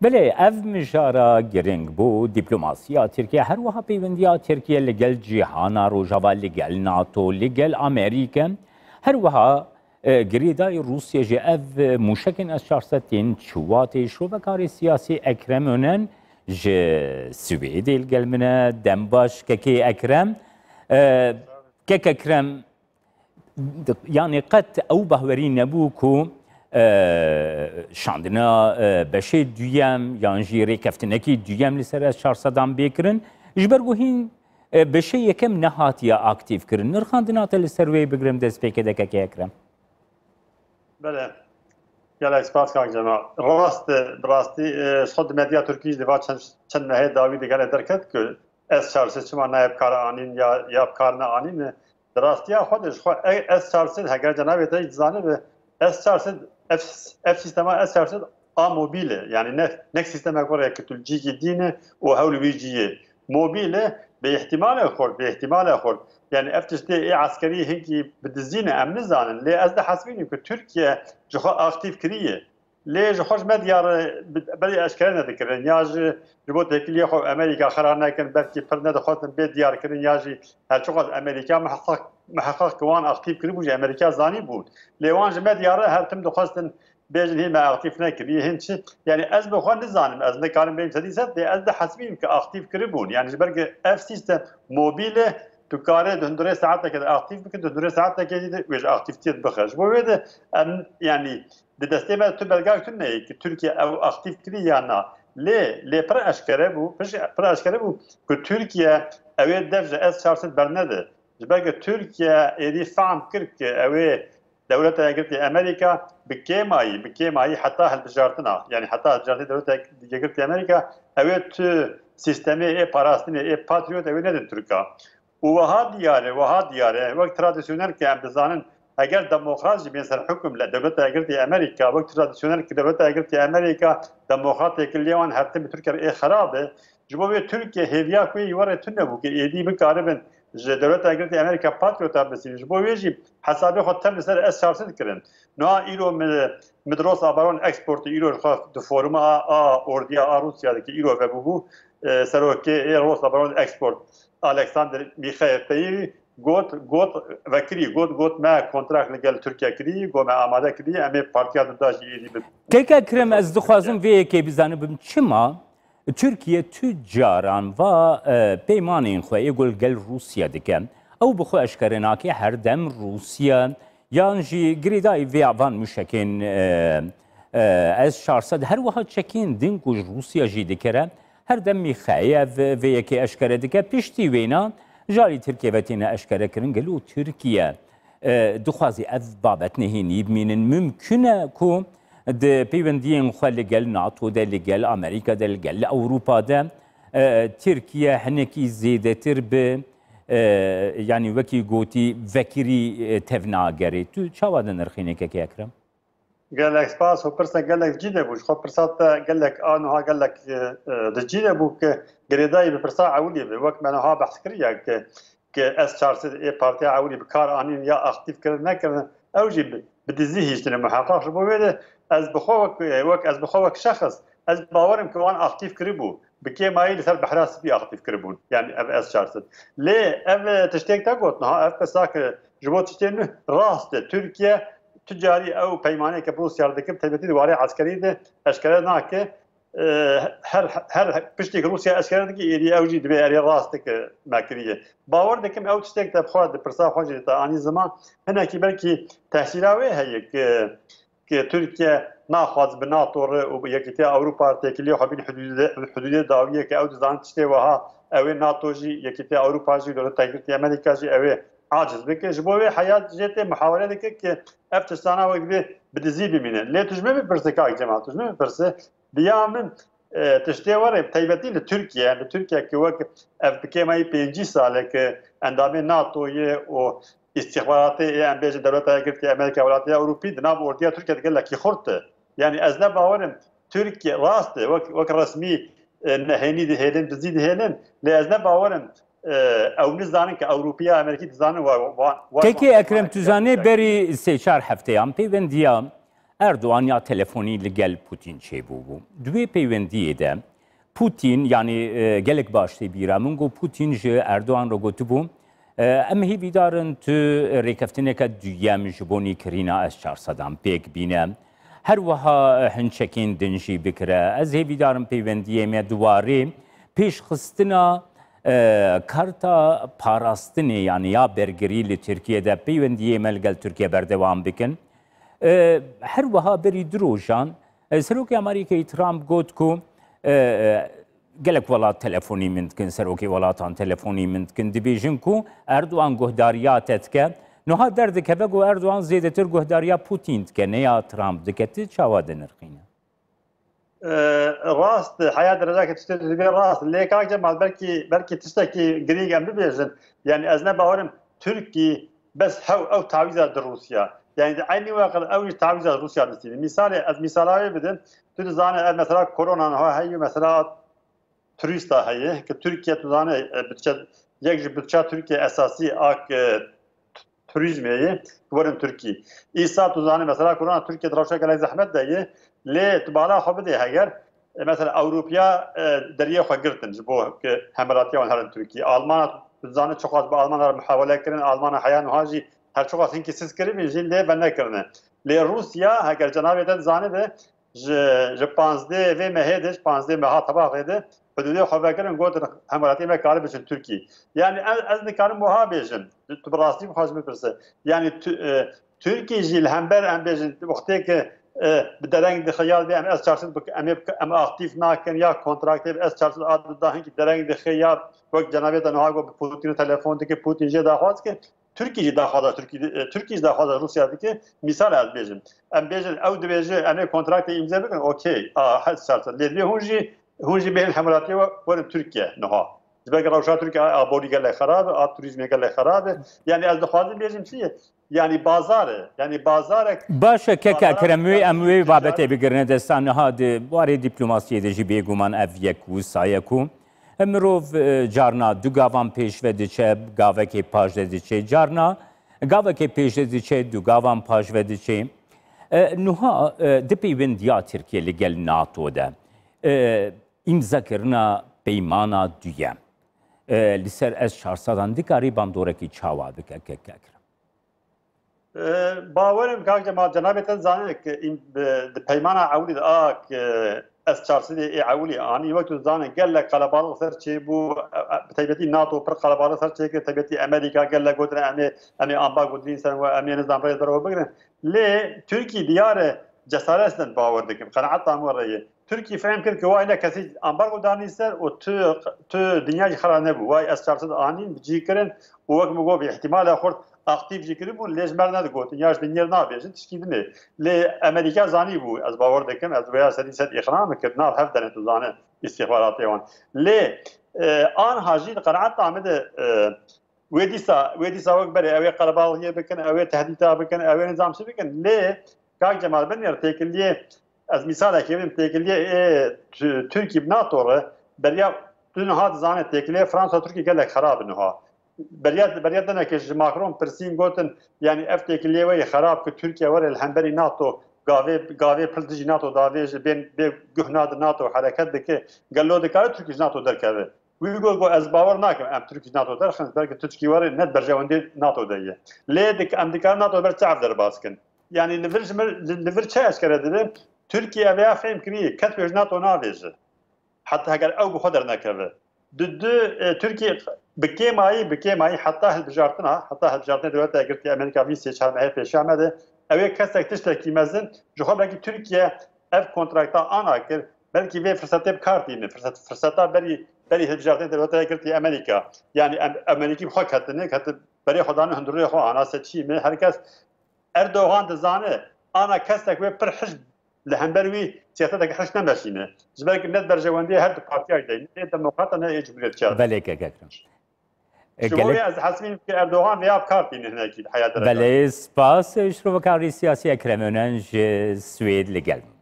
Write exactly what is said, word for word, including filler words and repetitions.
Belê, ev mijara giring bû diplomasiya Tirkiye, her wiha peywendiya Tirkiye li gel cîhana Rojava, li gel NATO, li gel Amerîke. Her wiha, e, girêdayî Rûsya jî ev, e, mûşekên S çar sed tên çi watê? Şovekarê siyasî Ekrem Önen ji Swêdê li gel min e. Dem baş kekê Ekrem. E, kek Ekrem, Yanî qet ew bahwerî nebû ku, e, şandina, e, beşê duyem yan jî rêkeftinekî duyem li ser S çar sedan bê kirin. Ji ber ku hîn, e, beşê yekem nehatiye aktîf kirin. Nirxandina te li ser wê bigirim destpêkê de kekê Ekrem. Belê. Gelek spas kak Cemal. Rast e, bi rastî, e, ji xwe di medya Tirkî jî di va çend, çend mehê dawî de gelek derket ku S çar sed çima nayê bi kar anîn ya, ya bi kar neanîn. Di rastiya xwe de ji xwe e, S çar sed heger cenabê te jî dizanibe, S çar sed ev, ev sîstema S çar sed a mobîl e. Yanî ne, ne sîstemek were ku tu li cîkî dî ne û hewl wî cî yê. Mobîl e, bi îhtimalê xurt, bi îhtimalê xurt. Yanî ev tiştê ê eskerî hinkî bi dizî ne, em nizanin. Lê ez dihesibînim ku Tirkiye ji xwe aktîf kiriye. Lê ji xwe ji me diyar, e, bi-, belê eşkere nedikirin. Ya ji, ji bo têkiliyê xwe Amerîka xera nekin, belkî pir nedixwestin bê diyarkirin, ya jî her çiqas Amerîka miheqeq, miheqeq ki wan aktîf kiribû jî Amerîka zanîbûn. Lê wan ji me diyar e, her tim dixwestin bêjin hê me aktîf nekiriye, hîn çi? Yanî ez bi xwe nizanim, ez nikarim bêjim sedî sed, lê ez dihesibînim ki aktîf kiribûn. Yanî ji ber ki ev sîstem mobîl e, tu karê di hundirê saetekê de aktîf bike, di hundirê saetekê jî de wê ji aktîfitiyê dibixe. Ji bo wê de em, yanî, di destê me tu belgak tune ye ki Tirkiye ew aktîf kirî ya na. Lê, lê pir eşkere bû, pir, pir eşkere bû ku Tirkiye ew ê dev ji S çar sed bernede. Ji ber ku Tirkiye êdî fehm kir ki ew ê Dewleta Yekgirtî Amerîka bi kêmayî, bi kêmayî heta hilbijartina, yanî heta hilbijartinê Dewleta Yekgirtî Amerîka, ew ê tu sîstemê ê parastinê, ê Patriot ew ê nedin Tirka. Û wiha diyar e, wiha diyar e, wek tradisyonel ke em dizanin, heger demokrat jî bên ser hukm li Dewleta Yekgirtî Amerîka, wek tradisyonel ke Dewleta Yekgirtî Amerîka demokrat têkiliyê wan her tim bi Tirkiye re ê xerab e, ji bo vê Tirkiye hêviya ku yê were tune bû ke êdî bikaribin ji Dewleta Yekgirtî Amerîka patriota bisînin. Ji bo wê jî hesabê xwe tev li ser S çar sed dikirin. Niha îro min, min di Rosa Baron Export îro ji xwe di foruma a, a ordiya a Rûsya de ke îro vebûbû, e, serokê ê Rosa Baron Export Alexander Mikhail Teyevî got, got, vekirî, got, got, me kontrakt li gel Tirkiye kirî, got, me amade kirî, em ê partiya dunda jî êdî bin. Kek Ekrem, ez dixwazim vê yekê bizanibim, çima Tirkiye tu caran va, e, peymanên xwe ê ku li gel Rûsya dike, ew bi xwe eşkere nake, her dem Rûsya, yan jî girêdayî vê van mûşekên, e, e, S çar sed, her wiha çekên din ku ji Rûsya jî dikere, her dem Mîxayev vê yekê eşkere dike. Piştî wêna, ji alî Tirkiye ve têne eşkere kirin. Gelo Tirkiye, e, dixwaze ev babet nehênî bimînin? Mimkun e ku di peywendiyên xwe li gel nato de, li gel Amerîka de, li gel Ewropa de, e, Tirkiye hinekî zêdetir bi, e, yanî wekî gotî vekirî, e, tevnagere. Tu çawa dinirxînî kekê Ekrem? Gelek spas û pirsa gelek cî de bû. Ji xwe pirsa te gelek a niha gelek, e, e, di cî de bû ki girêdayî bi pirsa ewilî be. Wek me niha behs kiriye ki, ki S çar sed ê partiya ewilî bi kar anîn ya aktîf kirin nekirin, ew jî bi, bi dizî hîştine muheqeq. Ji bo wê de ez bi xwe wek, wek, ez bi xwe wek şexs, ez bawerim ki wan aktîf kiribû. Bi kêmayî li ser Behra Spî aktîf kiribûn. Yanî ev S çar sed. Lê ev, e, tiştêk te got niha, ev pirsa ki ji bo tiştên nû rast e. Tirkiye tu carî ew peymaneyeke bi Rûsya re dikir, taybetî di warê eskerî de eşkere nake. E, her, her piştî ku Rûsya eşkere dike, êdî ew jî divê erê rast dike me kiriye. Bawer dikim ew tiştek te bi xwe di pirsa xwe jî te anî ziman. Hinekî belkî tesîra wê heye ki, ki Tirkiye naxwaz bi nato re û bi Yekîtiya Ewropa re têkiliyê xwe bîn hudûdê, hudûdê dawiyê ke ew dizanin tiştê wiha ew ê nato jî, Yekîtiya Ewropa jî, Dewleta Yekgirtî Amerîka jî ew ê aciz bike. Ji bo wê heya jê tê muhawere dike ki ev tiştana wek divê bi dizî bimîne. Lê tu ji min bipirse kak Cemal, tu ji min bipirse, bi ya min, e, tiştê were taybetî li Tirkiye, li Tirkiye ki wek ev bi kêmayî pêncî sal e ki endamê nato ye û îstîxbaratê ê, em bêjin, Dewleta Yekgirtî Amerîka, Welatê Ewropî di nav ordiya Tirkiye de gelekî xurt e. Yanî ez ne bawer im Tirkiye rast e, wek, wek resmî, e, nehênî dihêlin, dizî dihêlin, lê ez ne bawer im, e, ew nizanin ki Ewropiya Amerîkî dizanin wa, wa, wa Kekê Ekrem, tu zanê berî sê çar hefteyan peyvendiya Erdogan ya telefonî li gel Putin çêbûbû. Di wê peywendiyê de Putin, yanî, e, gelek baş tê bîra min, got Putin ji Erdogan re gotibû, e, em hêvîdar in tu rêkeftineke duyem ji bo nîkirîna S çar sedan pêk bîne. Her wiha, e, hin çekên din jî bikire. Ez hêvîdar im peywendiyê me di warê pêşxistina, e, karta parastinê, yanî ya bergirî li Tirkiye de peywendiyê me li gel Tirkiye berdewam bikin. E, her wiha berî du rojan, e, Serokê Amerîkayê Trump got ku, e, e, gelek welat telefonî min dikin, serokê welatan telefonî min dikin, dibêjin ku Erdogan guhdariya te dike. Niha derdikeve ku Erdogan zêdetir guhdariya Putin dike, ne ya Trump dike. Tu çawa dinirxîne? E, rast, heya derecake tiştê dibê rast. Lê kak Cemal, belkî, belkî tiştekî girîng em bibêjin. Yani ez ne bawerim Tirkî bes hew ew tawîza di Rûsya. Yani di eynî wext ew jî tawîza Rûsya distînin. Mîsalê, ez mîsala wê bidim. Tu dizane ev mesela korona niha heye, mesela turîsta heye, ki Tirkiye tu zane, e, bütçe, yek ji bütçe Tirkiye esasî ak, e, turizmê ye, ki werin Tirkî. Îsa tu zane mesela korona Tirkiye di rewşa gelek zehmet de ye, lê tu bala xwe bidê heger, e, mesela Ewropiya, e, deriyê xwe girtin ji bo ki hemiratiya wan herin Tirkî. Almanya tu zane çiqas bi Almanya re muhawele kirin, Almanya heya niha jî her çiqas hinkî siz kiribîn jî lê venekirine. Lê Rûsya heger cenabê te dizanibe, ji, ji panzdeh vê mehê de, ji panzdeh meha tebaxê de, hududê xwe vekirin, gotin, hemelatiyê me kare biçin Tirkî. Yani ez, ez nikarim wiha bêjim, tu bi rastî bixwe ji min pirse. Yani tu, e, Tirkî jî li hember em bêjin, wextê ki, e, bi dereng dixe ya bê em S çar sed bik-, em ê bik-, em aktîf nakin ya kontraktê bi S çar sed a du da hinkî dereng dixe ya wek cenabê te niha got bi Putin telefon dike, Putin jê daxwaz dike. Tirkî jî daxwaza Tirkî, e, Tirkî jî daxwaza Rûsya dike. Mîsal ez bêjim. Em bêjin, ew dibêje, em ê kontraktê îmze bikin, okey. A, her çar sed. Lê divê hûn jî, hûn jî bêhên hemratiyê we werin Tirkiye niha. Ji ber ku rewşa Tirkiye a aborî gelek xerab e, a turizmê gelek xerab e. Yani ez dixwazim bêjim çi ye? Yani bazar e. Yani bazarek Baş e, kek bazara Ekrem, wê em wê Tirkiye babetê bigirine dest. Niha di warê diplomasiyê de jî bêguman ev yek wisa ye ku Mirov, e, carna du gavan pêş ve diçe, gavekê paş ve diçe, carna gavekê pêş ve diçe, du gavan paş ve diçe. E, nuha, e, di peywendiya Tirkiye li gel nato de, e, îmzakirina peymana duyem, e, li ser S çar sedan dikarî bandorekî çawa bike, kek Ekrem? E, bawerim kak Cemal, cenabê te dizane ki îm-, bi, di peymana ewilî de a ki S çar sed ê ewilî anî, wek tu dizane gelek qelebalix ser çêbû, e, e, bi taybetî nato pir qelebalix ser çêkir, taybetî Amerîka gelek gotin em ê, em ê ambargo dilîn ser we, em ê nizam rê ber we bigirin. Lê Tirkî diyar e cesaret din bawer dikim, qenaeta min re ye. Tirkî fehm kir ku way ne kesî ambargo danî ser û tu, tu dinya jî xera nebû. Way S çar sed anîn, bi cî kirin û wek min got, bi îhtîmala xurt aktîf jî kiribûn, lê ji me re nedigotin, ya ji dinyê re nabêjin, tişkî din e. Lê Amerîka zanîbû, ez bawer dikim, ez vêya sedî sed îqna min kir, nav hev de ne tu zane îstîxbaratê wan. Lê, e, anha jî di qenaeta min de, e, Wê dîsa, wê dîsa wek berê ew ê qelebalixiyê bikin, ew ê tehdîta bikin, ew ê nizam çi bikin. Lê kak Cemal, binêr têkiliyê, ez mîsalekê bidim, têkiliyê ê Tu-, Tirkî bi nato re beriya tu niha dizane têkiliyê Fransa Tirkî gelek xerab e niha. Beriya, beriya denekê ji Macron pirsîn gotin, yani ev têkiliyê we yê xerab ki Tirkiye were li hemberî nato gavê, gavê pil dijî nato davêje, bên bê guh nade nato hereket dike. Gelo dikare Tirkî ji nato derkeve? Wî got, got, ez bawer nakim em Tirkî ji nato derxin, belkî Tirkî were ne berjewendê nato de ye. Lê dik-, em dikarin nato ber çav derbas kin. Yani li vir ji mir, li, li vir çi eşkere dibe? Tirkî ev ya fêm kiriye, kes wê ji nato navêje. Heta heger ew bi xwe dernekeve. Di du, e, Tirkî bi kêmayî, bi kêmayî heta hilbijartina, heta hilbijartinê dewleta yekgirtî Amerîka vî sê çar mehê pêşiya me de, ew ê kesek tiştekî mezin, ji xwe belkî Tirkiye ev kontrakta ana kir, belkî vê firsetê bi kar tîne, firset, firseta berî, berî hilbijartinê dewleta yekgirtî Amerîka. Yani em, Amerîkî bi xwe ketine, keti berê xwe dane hundirê xwe, ana seçî me, her kes Erdogan dizane, ana kesek wê pir hişk li hember wî siyaseteke hişk nemeşîne. Ji ber ku ne berjewendiyê her du partiya jî de, ne demokrata ne ê cumhuriyetçiya. Belê kek Ekrem. E, Ji bo gelek vê ez hesibînim ki Erdogan vêya bi kar tîne hinekî di heya dereka. Belê, spas. Şirovekarê siyasî Ekrem Önen ji Swêd li gel bû.